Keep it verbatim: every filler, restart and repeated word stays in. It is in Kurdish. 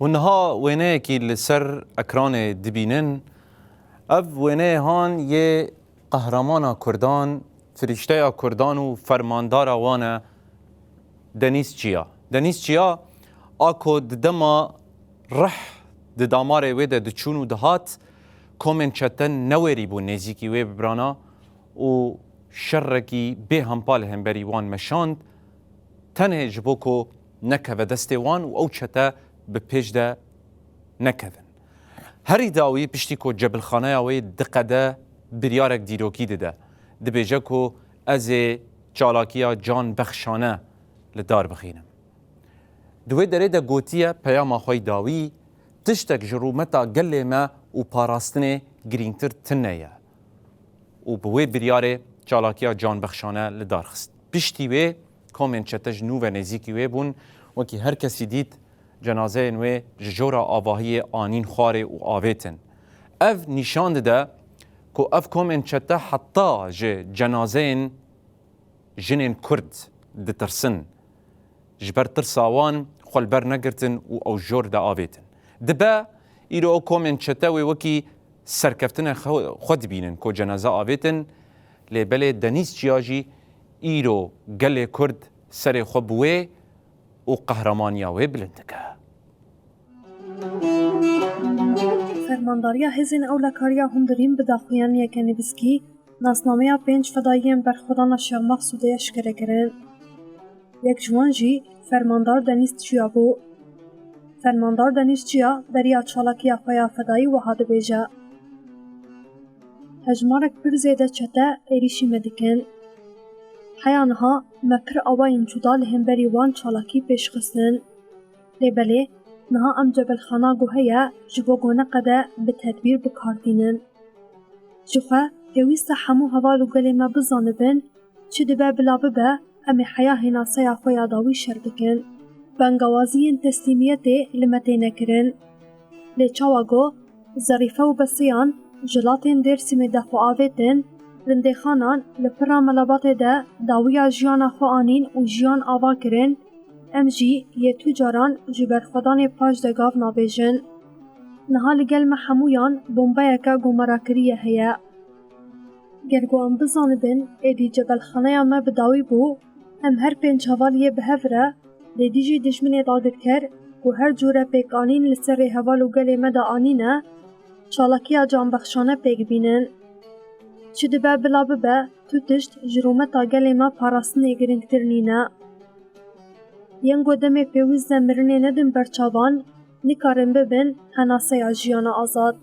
Hûn niha wêneyekî li ser ekranê dibînin. Ev wêneyê han yê qehramana Kurdan, firîşteya Kurdan û fermandara wan e, Denîz Çiya. Denîz Çiya, a ku di dema rih di damarê wê de diçûn û dihat, komên çete newêrî bûn nêzîkî wê bibrana û şerekî bêhempa li hemberî wan meşand, tenê ji bo ku nekeve destê wan û ew çete bi pêş de nekevin. Herî dawî piştî ku cebilxaneya wê diqede, biryarek dîrokî dide. Dibêje ku ez ê çalakiya canbexşane li dar bixînim. Di wê derê de gotiye peyama xwe yî dawî, tiştek ji rûmeta gelê me û parastinê girîngtir tune ye. Û bi wê biryarê çalakiya canbexşane li dar xist. Piştî wê komên çete ji nû ve nêzîkî wê bûn, wekî her kesî dît cenazeyên wê ji jora avahiyê anîn xwarê û avêtin. Ev nîşan dide ku ev komên çete heta ji cenazeyên jinên Kurd ditirsin. Ji ber tirsa wan xwe li ber negirtin û ew jor diavêtin. Dibe îro ew komên çete wê wekî serkeftinê xwe, xwe dibînin ku cenaze avêtin, lê belê Denîz Çiya jî îro gelê Kurd serê xwe bi wê û qehramaniya wê bilind dike. Fermandariya Hêzên Ewlekariya Hundirîn bi daxuyaniyeke nivîskî nasnameya pênc fedayiyên berxwedana Şêx Mexsûdê eşkere kirin. Yek ji wan jî Fermandar Denîz Çiya bû. Fermandar Denîz Çiya beriya çalakiya xwe ya fedayî wiha dibêje: Hejmarek pir zêde çete êrîşî me dikin. Heya niha me pir awayên cuda li hemberî wan çalakî pêş xistin. Lê belê, niha em cebilxana ku heye ji bo ku neqede bi tedbîr bi kar tînin. Ji xwe pêwîst e hemû heval û gelê me bizanibin, çi dibe bila bibe, em ê heya hênaseya xwe ya dawî şer bikin. Bengawaziyên teslîmiyetê li me têne kirin. Lê çawa ku Zerîfe û Besiyan ji latên Dêrsimê de xwe avêtin, rindêxanan li pira melabatê de dawiya jiyana xwe anîn û jiyan ava kirin, em jî yê tu caran ji berxwedanê paş de gav nabêjin. Niha li gel me hemûyan bombeyeke ku me rakiriye heye. Ger ku em bizanibin êdî cevelxaneya me bi dawî bû, em her pênc heval yê bi hev re li dijî dijminê dagirker ku her cûre pêkanîn li ser rêheval û gelê me de anîne, çalakiya canbexşane pêk bînin. Çi dibe bila bibe, tu tişt ji rûmeta gelê me parastinê girîngtir nîne. Yên ku demê pêwîst e mirinê nedin ber çavan, nikarin bibin henaseya jiyana azad.